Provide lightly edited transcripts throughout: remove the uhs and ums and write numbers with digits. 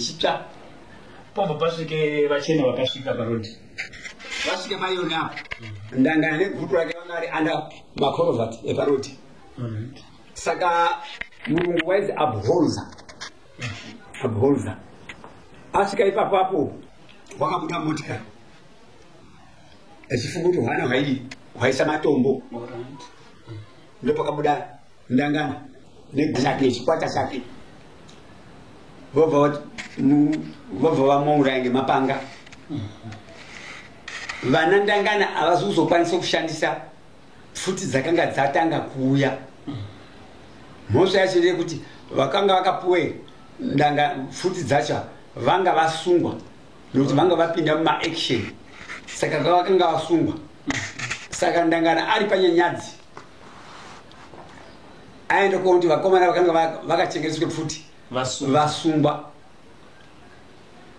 Yechitsva. Pobva pasvike vachena vakasvika parodi. Vasvike paioni apo. Ndangana negurupu rake vanga vari under makorovhat eparodi. Saka murungu wainzi Abholza. Abholza. Asvika ipapo apo wakabuda motikari. Achifunga kuti hwana hwaidi hwaisa matombo. Ndopakabuda Ndangana nechake chikwata chake. Vobva vamuuraya ngemapanga. Vana Ndangana havazi kuzokwanisa kushandisa pfuti dzakanga dzatanga kuuya. Mhosva yacho ndeyekuti vakanga vakapuwe ndanga pfuti dzacho vanga vasungwa nekuti vanga vapinda mumaaction, saka vakanga vasungwa. Saka Ndangana ari panyanyadzi aenda kuona kuti vakomana vakanga vakachengeteswe pfuti vasungwa,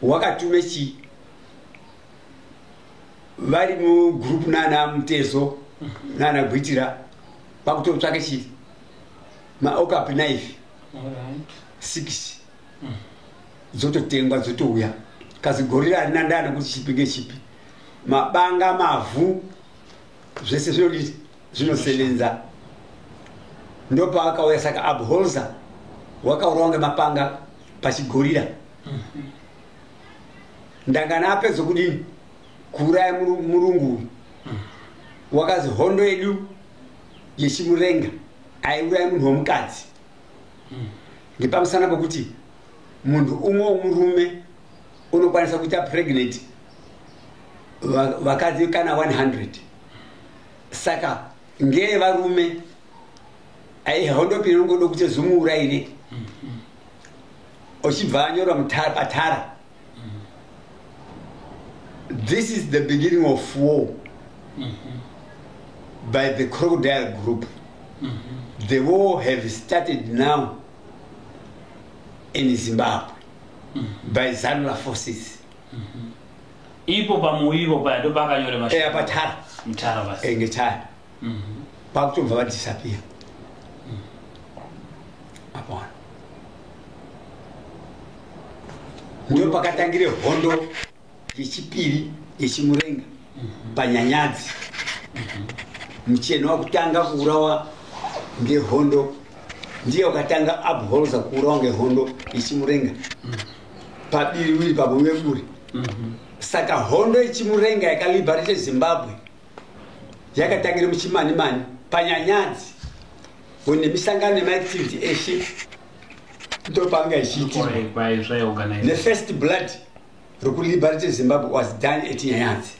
wakatume chii vari mugroup nana Mutezo nana Gwitira pakutotsvake chii maokapi knife 6 dzototengwa dzotouya kazi gorira harina ndaa nekuti chipi ngechipi, mabanga, mavhu, zvese zvinodii, zvinosevenza. Ndopaakauya. Saka Abholza wakaurawa ngemapanga pachigorira. Ndangana apedza kudini kuuraya murungu uyu, wakazi hondo yedu yechimurenga aiuraya munhu womukadzi ngepamusana pokuti munhu umwe womurume unokwanisa kuita pregnant vakadzi kana 100. Saka ngeye varume aihondo pinongodo kuti zumuuraire uchibva anyorwa patara, "This is the beginning of war by the Crocodile Group. The war have started now in Zimbabwe by Zanla forces." Ipo pamuivo paya ndopakanyore mashoko. Patara. Mutara basi. Ngetara pakutobva vadisappear apona. Ndo pakatangire hondo yechipiri yechimurenga panyanyadzi. Mucheno wakutanga kuurawa ngehondo ndiye wakatanga Abholza kuurawa ngehondo yechimurenga pabiriwiri pabuveburi. Saka hondo yechimurenga yakaliberate Zimbabwe yakatangira muchimanimani panyanyadzi nemisangano yemaactivity eshe ndopanga ichiitirwa. Zvaiorganize. The first blood rekuliberate Zimbabwe was done at Nyanyadzi.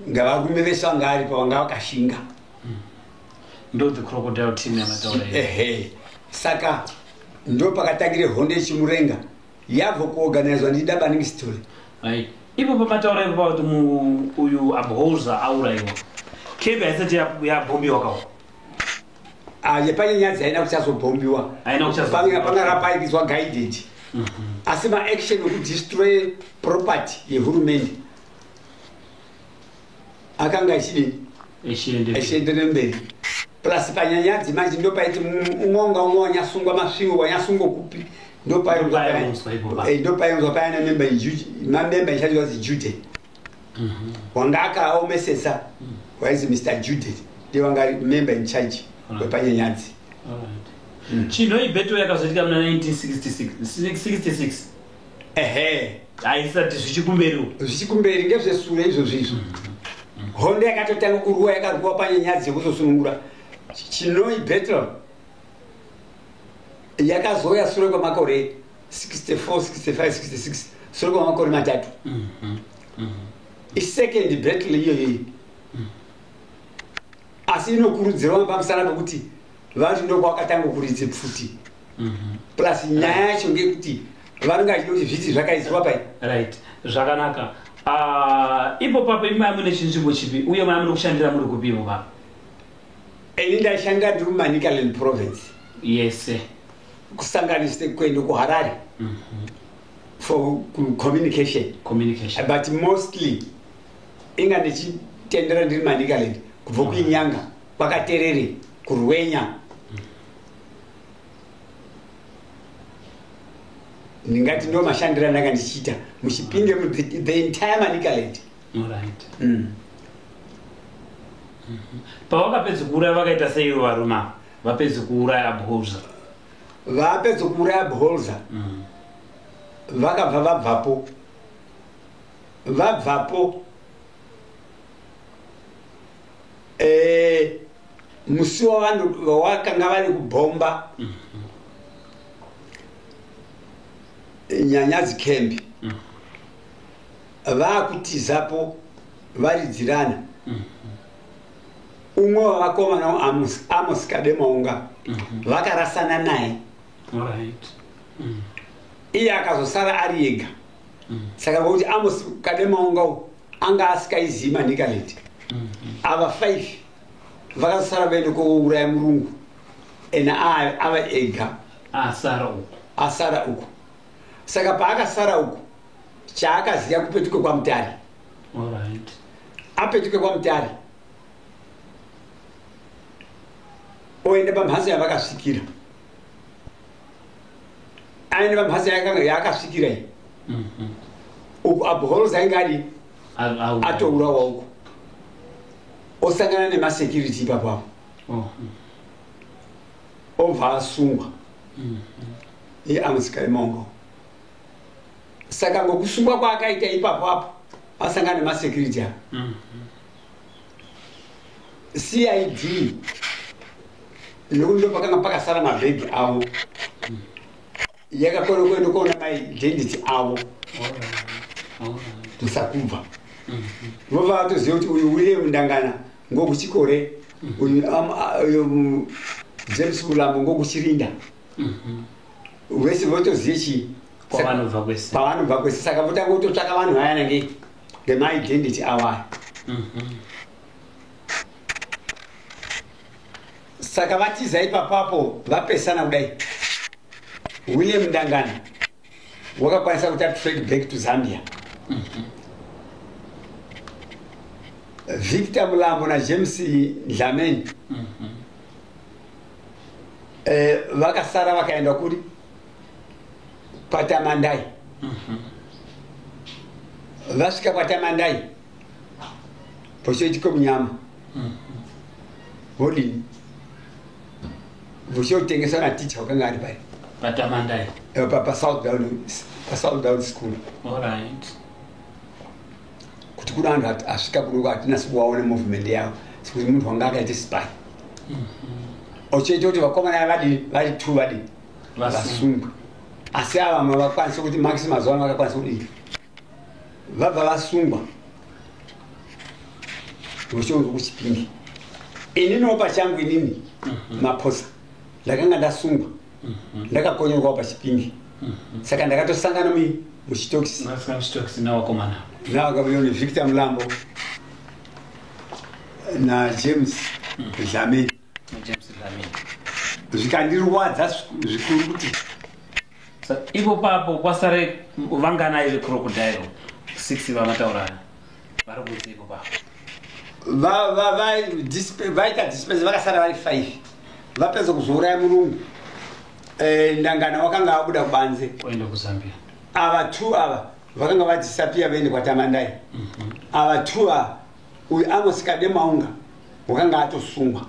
Ngavarume vese vanga aripo vanga vakashinga. Ndo the Crocodile Team yamataura iyi. Ehe, saka ndo pakatangire hondo yechimurenga yabva kuorganizwa ndiNdabaningi Sithole. Right, ipo pamataura ipo pakuti uyu Abholza aurayiwa, kembe haisati yabhombiwa kawo? Yepanyanyadzi haina kuchazobhombiwa. Haina kuchazobhombiwa. Panga rapaikidzwa guided, asi maaction ekudestroy property yehurumende akanga achidini? Echiende. Achienderere mberi. Plus panyanyadzi manje ndopaiti umwe nga umwe wanyasungwa Masvingo, wanyasungwa kupi, Ndopaiunzwa ipo. Ndopaiunzwa payana member, mamember in charge was Jude wanga akaomesesa, wainzi Mr Jude, ndiye wanga ari member in charge wepanyanyadzi. Alright. Chinhoi battle yakazoitika muna 1966 66? Ehe. Haisati zvichikumberiwo? Zvichikumberi ngezvesure izvozvo izvo. Hondo yakatotanga kurwa yakarwiwa panyanyadzi yekuzosunungura, Chinoi battle, yakazouya sure kwemakore 64, 65, 66, sure kwemakore 3. Isecond battle iyoyoyi, asi inokurudzirwa pamusana pekuti vanhu ndokwakatanga kuridze pfuti. Plus nyaya yacho ngekuti vanenge vachida kuti zviti zvakaiswa pai. Right, zvakanaka. Ah, ipo papo imi maya mune chinzvimbo chipi uye maya muri kushandira muri kupi ipo papo? Ini ndaishandira ndiri muManicaland Province. Yese. Kusanganise kuenda kuHarare for communication. Communication. But mostly inga ndichitendera ndiri Manicaland, kubva kuInyanga, kwakaterere, kuRwenya. Ndingati ndo mashandiro andanga ndichiita muChipinge, the entire Manicaland. Alright. Pavakapedza kuuraya, vakaita sei varume ava vapedza kuuraya Abholza? Vapedza kuuraya Abholza, vakabva vabvapo. Musi wavakanga vari kubhomba Nyanyadzi camp, vaakutizapo varidzirana, umwe wavakomana, Amos Kademaunga, vakarasana naye. Iye akazosara ari ega. Saka ngokuti Amos Kademaunga uyu anga asikaizivi Manicaland, ava 5 vakazosara vaende kouraya murungu, ena ava ega. Asara uku. Asara uku. Saka paakasara uku, chaakaziva kupetuke kwaMutare. Apetuke kwaMutare, oenda pamhatso yavakasvikira, aenda pamhatso yaakasvikira iyi, uku Abholza ainge ari atourawa uku, osangana nemasecurity ipapo apo. Obva asungwa iye Amos Kademaunga. Saka ngokusungwa kwaakaita ipapo apo asangana nemasecurity apa, CID, nokuti ndo pakanga pakasara mabhegi avo, yakakona kuenda kuona maidentity avo. Musakubva vobva vatoziva kuti uyu William Ndangana ngokuChikore, uyu James Mulambo ngokuChirinda, vese votozive chii. Kwavanobva kwese. Pavanobva kwese. Saka votanga kutotsvaka vanhu vayana ngemaidentity avo aya. Saka vatiza ipapapo, vapesana kudai, William Ndangana wakakwanisa kuti atrek back to Zambia. Victor Mulambo naJames Dlamini vakasara vakaenda kuri kwaTamandai. Vasvika kwaTamandai, pochoitike munyama, vodini? Vochotengesa naticha wakanga ari pai. PaTamandai. PaSouth Down School. Kuti kuna vanhu asvika kunoko, hatinasi kuvaona movement yavo, sekuti munhu wanga akaita spy, ochoita kuti vakomana vadini, vari two vadini, vasungwe. Asi ava vamwe vakwanisa kuti Max mazuva ano vakakwanisa kudini, vabva vasungwa, vochionzwa kuChipingi. Ininiwo pachangu, inini Maposa, ndakanga ndasungwa, ndakakonyorwawo paChipingi. Saka ndakatosangana muchitokisi. Muchitokisi navakomana. Navakavuyoni Victor Mulambo naJames Dlamini. James Dlamini. Zvikandirwadza zvikuru kuti Ipo papo kwasare vanganai veCrocodile 6 vamataura vari kunze ipo papo? Vaita disperse, vakasara vari 5. Vapedza kuzouraya murungu, Ndangana wakanga abuda kubanze. Oenda kuZambia. Ava two ava vakanga vadisappear, vaende kwaTamandai. Ava two ava, uyu Amos Kademaunga wakanga atosungwa,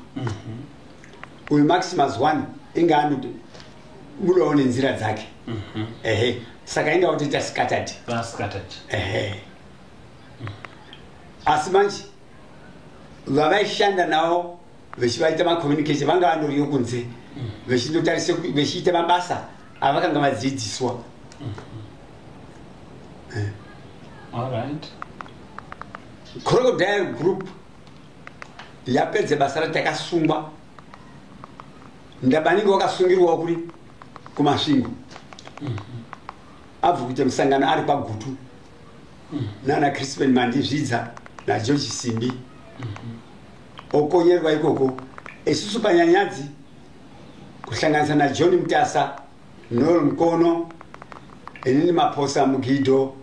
uyu Maximus one inge anobudawo nenzira dzake. Ehe, saka inga kutoita scattered. Vascattered. Ehe, asi manje vavaishanda navo vechivaita macommunication vanga vandoriyo kunze, vechindotarise, vechiita mabasa avakanga vadzidziswa. Crocodile Group yapedza basa rati, takasungwa. Ndabaningi wakasungirwawo kuri kuMasvingo, abva kuita musangano ari paGutu nana Crispin Mandizvidza naGeorge Simbi, okonyerwa ikoko. Isusu paNyanyadzi, kuhlanganisa naJohn Mutasa, Noel Mukono, inini Maposa, Mugidho,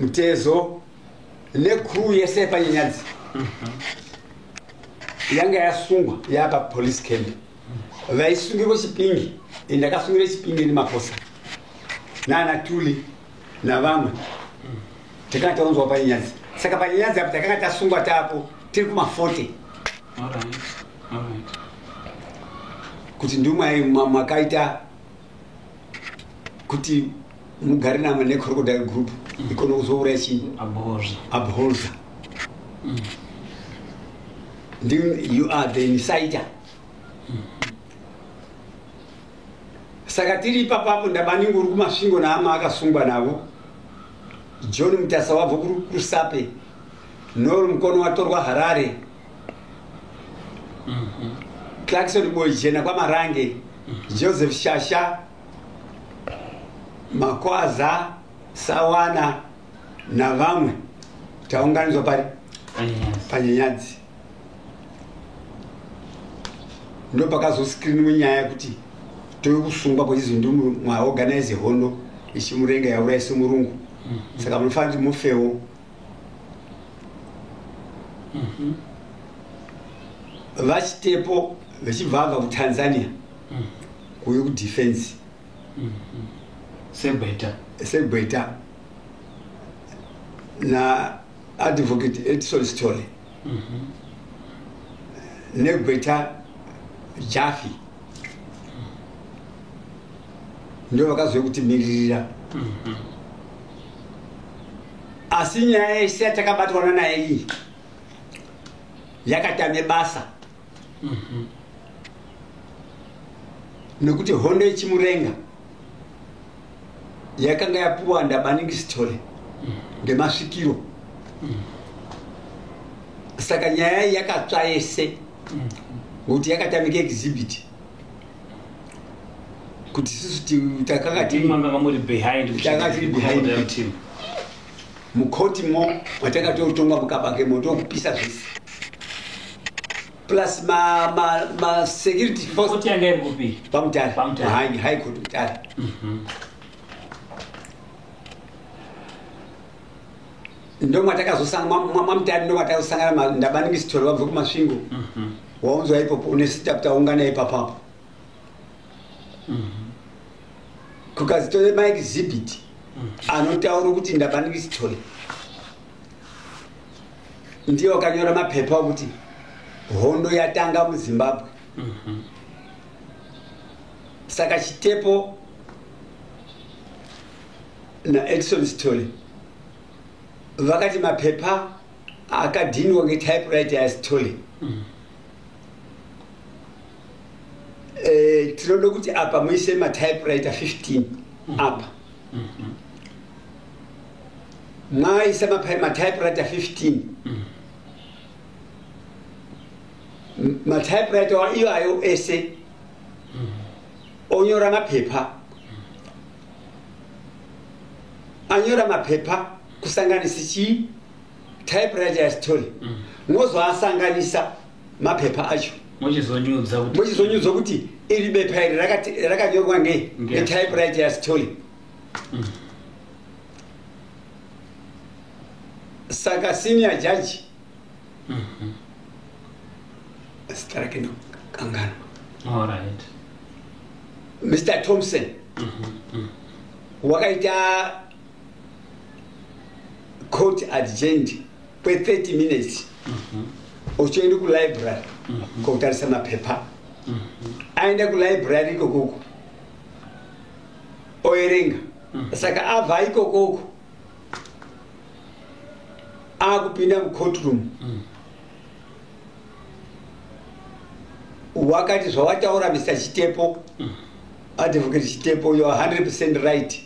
Mutezo necrew yese yepaNyanyadzi yanga yasungwa yapa police camp. Vaisungirwa Chipingi, ndakasungira Chipingi nemaposa. Nana Tuli navamwe takanga taunzwa paNyanyadzi. Saka paNyanyadzi apo takanga tasungwa tapo tiri kuma40 kuti ndimwe makaita kuti mugare namo neCrocodile Group ikone kuzouraya chii? Abhoza. Abholza. You are the inciter. Saka tiri ipapapo, Ndabaningi uri kuMasvingo naama akasungwa navo, John Mutasa wabva kuRusape, Nor Mukono watorwa Harare, Clarkson Boijena kwaMarange, Joseph Shasha, Makwaza, Sawana navamwe, taunganidzwa pari paNyanyadzi. Ndo pakazoskrinwe nyaya yekuti tove kusungwa kwechizi ndimwe mwaorganize hondo ichimurenga yaurayise murungu, saka munofanira kuti mufewo. Vachitepo vechibva vabva kuTanzania kuuye kudefense. Segweta. Segweta naAdvocate Edison Stole negweta Jafi, ndo vakazoye kutimiririra. Asi nyaya yese yatakabatwana naye iyi yakatame basa, nekuti hondo yechimurenga yakanga yapuwa Ndabaningi Sithole ngemasvikiro. Saka nyaya iyi yakatsva yese ngokuti yakatamika exhibit kuti isusu takanga tiri manga muri behind. Tanga tiri behind. Crocodile team. Mukotimo matakatotongwa mukabake moto kupisa zvese, plus ma security force. Koti yanga iri kupi? PaMutare. PaMutare. High Court Mutare. Ndo mwatakazosangana mwaMutare, ndo mwatakazosangana Ndabaningi Sithole vabva kuMasvingo. Waunzwa ipopo unesita kuti aungana ipapapo, kukazitore maexhibit anotaura kuti Ndabaningi Sithole ndiye wakanyora mapepa okuti hondo yatanga muZimbabwe. Saka Chitepo naEdson Sithole vakati mapepa akadhinwa ngetypewriter yaSithole. Tinoda kuti apa muise matypewriter 15 apa. Mwaisa matypewriter 15, matypewriter iwayo ese onyora mapepa, anyora mapepa kusanganisa chii? Typewriter yaSithole. Mozoasanganisa mapepa acho. Muchizonyudza kuti Muchizonyudza kuti iri bepa iri rakanyorwa ngei? Ngetypewriter yaSithole. Saka senior judge, zita rake ndokanganwa, All right. Mr Thompson, wakaita court adjourned kwe30 minutes uchienda kulibrary kokutarisa mapepa. Aenda kulibrary ikokoko oerenga. Saka abva ikokoko akupinda mucourtroom, wakati, "Zvawataura, Mr Chitepo, Advocate Chitepo, you are 100 right.